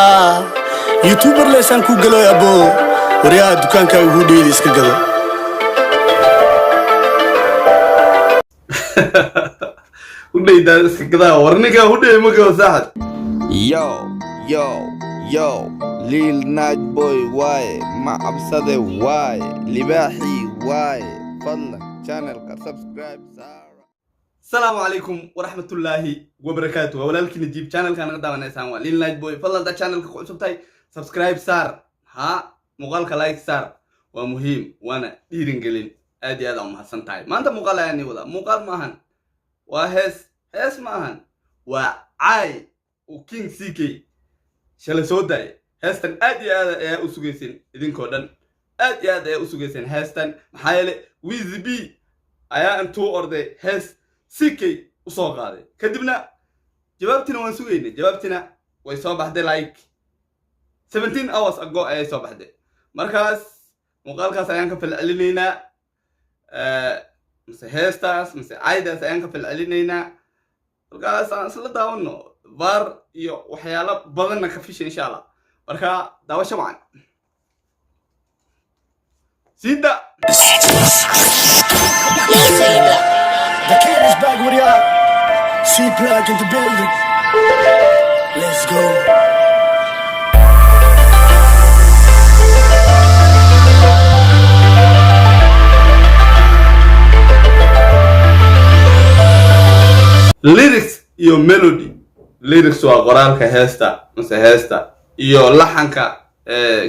Haa, YouTuber leesaan ku galoy abo. Waryaha, dukaankaaga hudheyda iska gado. Hudhaydaa iska gadaa. War, ninkaa hudhay ma gado, saaxad. Yo, yo, yo, Lil Night Boy waaye, ma cabsade waaye, libaaxii waaye. Fadlan channelka subscribe saara. Asalaamu calaykum waraxmatullaahi wabarakaatu. Waa walaalkii Najiib. Channelka naga daawanaysaan waa Lil Night Boy. Fadlan haddaad channelka ku cusub tahay, subscribe saar, ha muuqaalka like saar, waa muhiim waana dhiiringelin. Aad iyo aad aa umahadsan tahay. Maanta muuqaal ayaan nii wadaa. Muuqaal ma ahan, waa hees. Hees ma ahan, waa caay uu King CK shalay soo daayay. Heestan aad iyo aad ayaa u sugayseen idinkoo dhan, aad iyo aad ayaa u sugayseen heestan, maxaa yeele Wizzy B ayaa intuu orday hees CK usoo qaaday. Kadibna jawaabtina waan sugaynay, jawaabtina way soo baxday, like 17 hours ago ayay soo baxday. Markaas muuqaalkaas ayaan ka falcelinaynaa, mise heestaas mise caydaas ayaan ka falcelinaynaa. Markaas aan isla daawano vaar iyo waxyaalo badanna ka fisha, insha Allah. Marka daawasho wacan, siida. The king is back, waryaha. C Black in the building. Let's go. Lyrics iyo melody. Lyrics waa qoraalka heesta mise heesta iyo laxanka.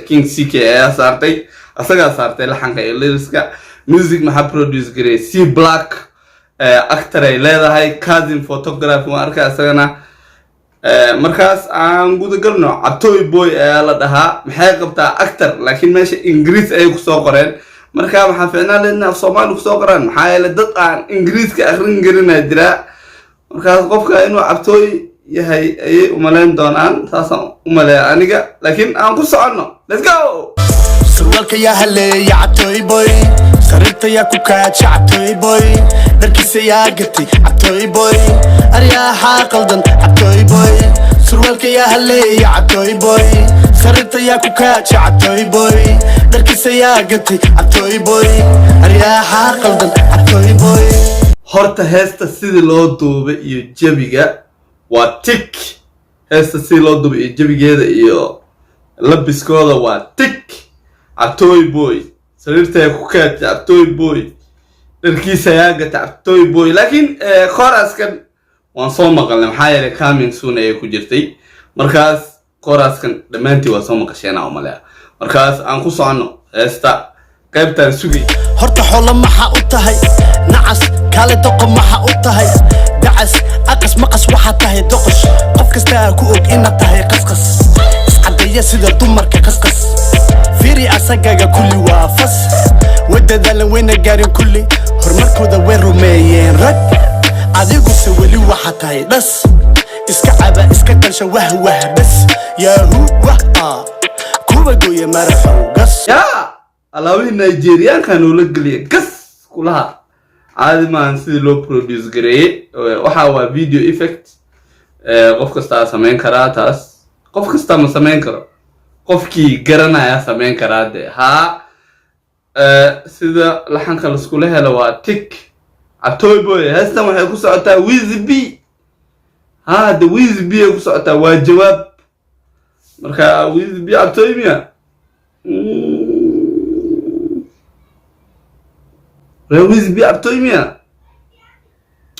King CK ayaa saartay, asagaa saartay laxanka iyo lyricska. Music maxaa produce gareeyay? C Black. Actor ay leedahay, cousin photography waan arkay isagana. Markaas aan gudagalno. Cabtoy Boy ayaa la dhahaa. Maxay qabtaa? Actor, laakiin meesha Ingiriis ayay kusoo qoreen. Marka waxaa fiicnaan leedna af Soomaali kusoo qoraan, maxaa yeele dad aan Ingiriiska akrin karinaa jiraa. Markaas qofka inuu cabtooy yahay ayay umaleyn doonaan, saasaan umaleeya aniga, laakiin aan ku soconno. Let's go. Surwaalka yaa haleeya, Cabtooy Boy? Sariirta yaa ku kaaja, Cabtooy Boy? Dharkiisa yaa gatay, Cabtooy Boy? Aryaaxaa qaldan, Cabtooy Boy? Surwaalka yaa haleeya, Cabtooy Boy? Sariirta yaa ku kaaja, Cabtooy Boy? Dharkiisa yaa gatay, Cabtooy Boy? Aryaaxaa qaldan, Cabtooy Boy? Horta heesta sidii loo duubay iyo jabiga waa tik. Heesta sidii loo duubay iyo jabigeeda iyo labiskooda waa tik. Cabtooy Boy sariirtaya ku kaatay, Cabtooy Boy dharkiisa ayaa gata, Cabtooy Boy. Laakiin choruskan waan soo maqalnay, maxaa yeelay coming soon ayay ku jirtay. Markaas choruskan dhammaantii waa soo maqasheena umaleya. Markaas aan ku soconno heesta qaybtaan sugay. Horta xoolo maxa u tahay? Nacas kaale, doqo maxa u tahay? Dacas aqas maqas, waxaa tahay doqosh. Qof kastaa ku og inaad tahay qasqas, iscadeeya sida dumarka qasqas. Fiiri asagaga, kulli waa fas. Way dadaalan, wayna gaarin kulli horumarkooda, way rumeeyeen rag. Adiguse weli waxaa tahay dhas iska caba, iska qansha, wah wah bas, yaahu wah ah kuwa gooya maraxow gas. Yaa alaabihii Nigerianka noola geliya gas kulaha. Caadi maahan sidii loo produce gareeyey. Waxa waa video effect. Qof kastaa samayn karaa taas? Qof kasta ma samayn karo, qofkii garanaya samayn karaa de. Haa, sida laxanka laskula helo waa tik. Cabtooy Boy heestan waxay ku socotaa Wizzy B. Ha de, Wizzy B ay ku socotaa, waa jawaab. Marka Wizzy B cabtooy miya? Wizzy B cabtooy miya?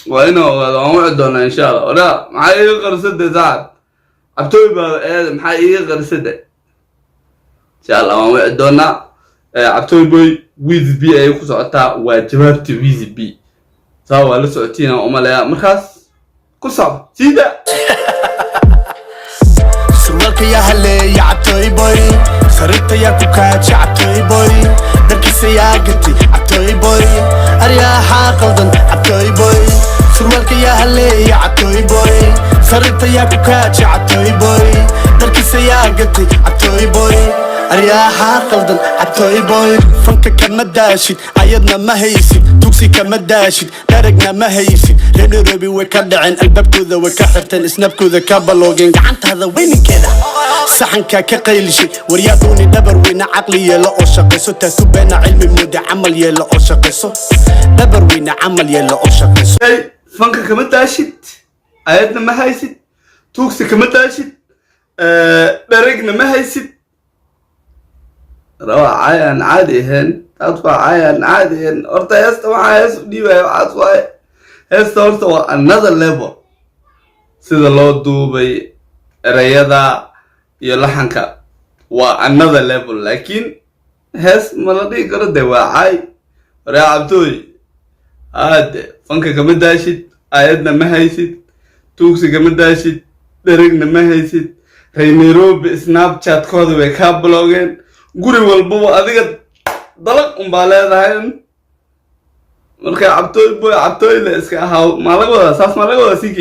Waa inaa ogaado, waan wici doonaa, insha Allah. Oraa, maxaa iiga qarsade, sacad? Cabtooy baa eed, maxaa iiga qarsade? Insha Allah waan wici doonaa. Cabtooy Boy Wizzy B ayay ku socotaa, waa jawaabta Wizzy B. Saa waa la socotiina umaleeya. Markaas ku soco siida. Surwaalka yaa haleeya, Cabtooy Boy? Sariirta yaa ku kaaja, Cabtooy Boy? Dharkiisa yaa gatay, Cabtooy Boy? Aryaaxaa qaldan, Cabtooy Boy? Surwaalka yaa haleeya, Cabtooy Boy? Sariirta yaa ku kaaja, Cabtooy Boy? Dharkiisa yaa gatay, Cabtooy Boy? Aryaaxaa qaldan, Cabtooy Boy? Fanka kama daashid, ayadna ma haysid, tugsi kama daashid, dharagna ma haysid. Reer Nairobi way ka dhaceen, albaabkooda way ka xirteen, snapkooda ka baloogeen, gacantaada weyninkeeda. Saxankaa ka qaylishay. Waryaadooni dhabar weyna, caqli yeelo oo shaqayso. Taatu beena cilmi mooda, camal yeelo oo shaqayso. Dhabar weyna, camal yeelo oo shaqayso. Hey, fanka kama daashid, ayadna ma haysid, tuugsi kama daashid, dherigna ma haysid. Rawaa caay aan caadi ahayn. Taas waa caay aan caadi ahayn. Horta heesta waxaa hees u dhiibaya waxaas waaye. Heesta horta waa another level, sida loo duubay, ereyada iyo laxanka waa another level, laakiin hees ma la dhihi karo de, waa caay. Waraa Cabtooy, aade fanka kama daashid, ayadna ma haysid, tuugsi kama daashid, dherigna ma haysid. Reer Nairobi Snapchatkooda way kaa block-een. Guri walbaba adiga dalaq unbaa leedahay. Marka Cabtooy boy, Cabtooy le iska ahaa. Maa laga wadaa saas? Maa laga wadaa ck?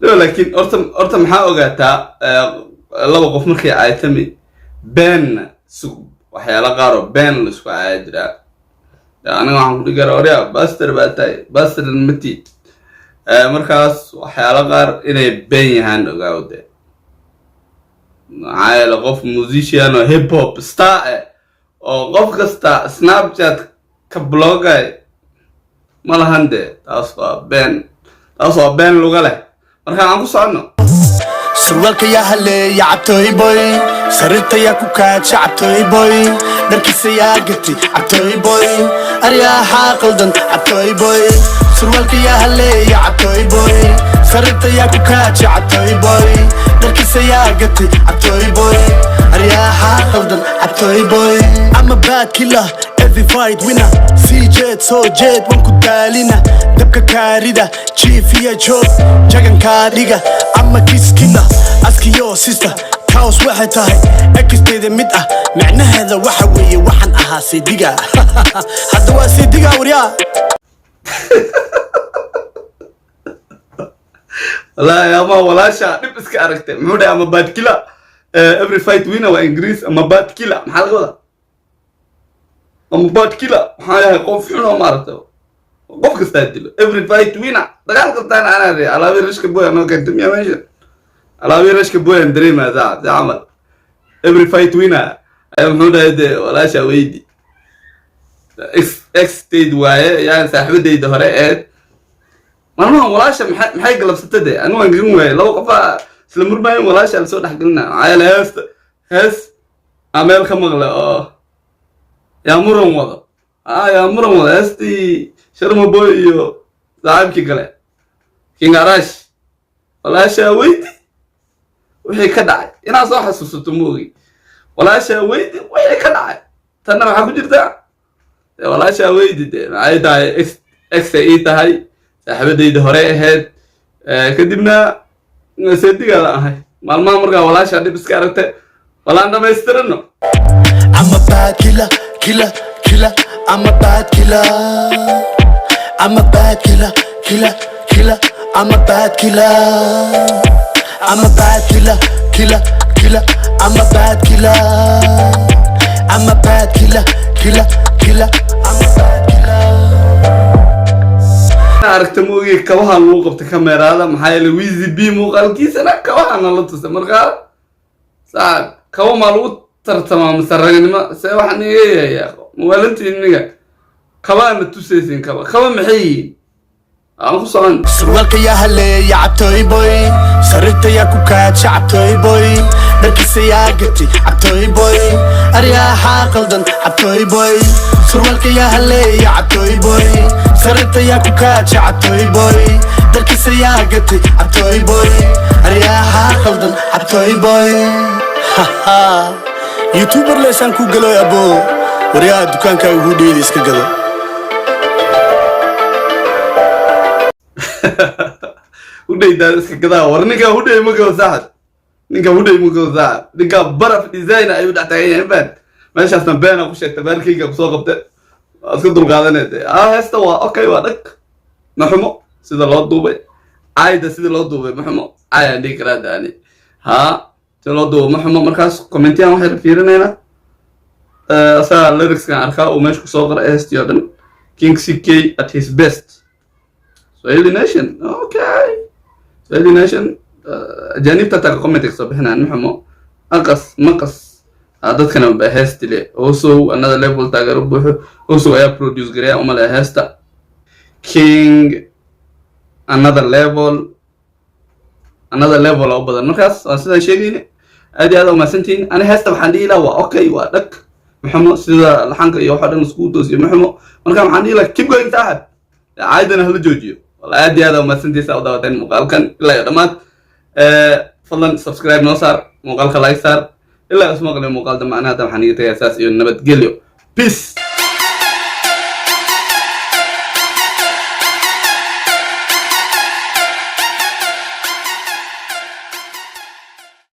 No, laakiin horta maxaa ogaataa, laba qof markay caaytami, beenna sug, waxyaala qaar oo been la isku caaya jiraa. Aniga waxaan ku dhihi karaa, "Orya baster baa tahay," basteran ma tiid. Markaas waxyaala qaar inay been yahaan ogaaw de. Maxaa yeele, qof musician oo hip hop star eh oo qof kasta Snapchat ka block-ay ma lahan de. Taas waa been, taas waa been luga leh. Marka aan ku soconno. Surwaalka yaa haleeya, Cabtooy boy? Sariirta yaa ku kaaja, Cabtooy boy? Dharkiisa yaa gatay, Cabtooy boy? Aryaaxaa qaldan, Cabtooy boy? Surwaalka yaa haleeya, Cabtooy boy? Sariirta yaa ku kaaja, Cabtooy boy? Dharkiisa yaa gatay, Cabtooy boy? Aryaaxaa qaldan, Cabtooy boy? I'm a bad killer, every fight winner. Sii jeed, soo jeed, waan ku daalina. Dabka kaarida, jiif iyo joog, jagankaa dhiga. Ama kiskila askiyo sister kaws waxay tahay ex-teeda mid ah. Micnaheeda waxa weeye waxaan ahaa saydiga, hadda waa saydiga, waryaa. Wallaahi ama walaasha dhib iska aragtay. Muxuu dhahay? "I'm a bad killer, every fight winner." Waa Ingiriis. "I'm a bad killer" maxaa laga wadaa? "I'm a bad killer" maxaa yahay? Qof xun oo maaragtay qof kastaa dilo. "Every fight winner", dagaal kastaan anaa re. Alaabii rashka boy anoo keento miya meesha? Alaabii rashka boy aan dareemaa saa si camal. "Every fight winner" ayaa muxuu dhahay de? Walaasha weydi, ex ex-teyd waaye, yani saaxiibadayda hore eed. Maalmahan walaasha maxay galabsata de? Anigu waan garan waayey. Laba qofaa isla murmaayin, walaasha lasoo dhexgelina. Maxaa yeele, heesta hees aa meel ka maqle oo yaa muran wado, yaa muran wado. Heestii Sharma Boy iyo saaxiibkii kale King Arash, walaasha weydi wixii ka dhacay. Inaad soo xasuusato ma ogi. Walaasha weydi wixii ka dhacay. Tanna waxaa ku jirta dee walaasha weydi de maxay tahay. Ex ex ay ii tahay, saaxiibadayda hore ahayd. Kadibna seedigaada ahay maalmaha. Markaa walaasha dhib iska aragtay, walaan dhamaystirano. I'm a bad killer, killer, killer. I'm a bad killer. I'm a bad killer, killer, killer. I'm a bad killer. I'm a bad killer, killer, killer. I'm a bad killer. I'm a bad killer, killer, killer. I'm a bad killer. Aragta moogi, kabaha lagu qabtay kameeraada. Maxaa yeelay, Wizy B muuqaalkiisana kabaha nala tusay. Markaa saaxib, kaba maa lagu tartamaa mise ragnimo? Se waxaan iga yayaa mawaalantiin iniga kabaana tusaysin. Kaba maxay yihiin? Aan ku socon. Surwaalka yaa haleeya, Cabtooy boy? Sariirta yaa ku kaaja, Cabtooy boy? Dharkiisa yaa gatay, Cabtooy boy? Aryaaxaa qaldan, Cabtooy boy? Surwaalka yaa haleeya, Cabtooy boy? Sariirta yaa ku kaaja, Cabtooy boy? Dharkiisa yaa gatay, Cabtooy boy? Aryaaxaa qaldan, Cabtooy boy? YouTuber leesaan ku galoy abo. Waryaha, dukaankaaga ugu dheedi iska gado. Hudhaydaada iska gadaa. War ninkaa hudhay ma gado, saaxib. Ninkaa hudhay ma gado, saaxib. Ninkaa baraf design ayuu dhex taagan yahay. Baan meeshaasna beena ku sheegta, baalkayga kusoo qabte, waa iska dulqaadanay de. Heesta waa okay, waa dhag, ma xumo sida loo duubay. Caayda sida loo duubay ma xumo. Caay aan dhihi karaa daani ha, sida loo duubo ma xumo. Markaas comment-iyan waxaynu fiirinaynaa. Asaga lyrics-kan arkaa uu meesha kusoo qoray heestii oo dhan. King CK at his best. Swahili Nation, okay, Swahili Nation. Ajaanibta taa comment ka soo bixinayaan. Maxumo, aqas maqas. Dadkana ba heestile Hosow Another Level taageero buuxo. Hosow ayaa produce gareeya umale heesta. King, Another Level, Another Level oo badan. Markaas waa sidaan sheegayna. Aad iyo aad umahadsantihiin. Ani heesta waxaan dhihi lahaa waa okay, waa dhag. Maxumo, sida laxanka iyo waxa dhan iskugu toosiyo maxumo. Marka waxaan dhihi lahaa, keep going, saaxib, caadana hala joojiyo. Walla aad iyo aad umahadsantihiin saa u daawateen muuqaalkan ilaa iyo dhammaad. Fadlan subscribe noo saar, muuqaalka like saar. Ilaa ismaqliyo muuqaal dambe, ana hadda waxaan iga tagayaa saas iyo nabadgelyo. Peace.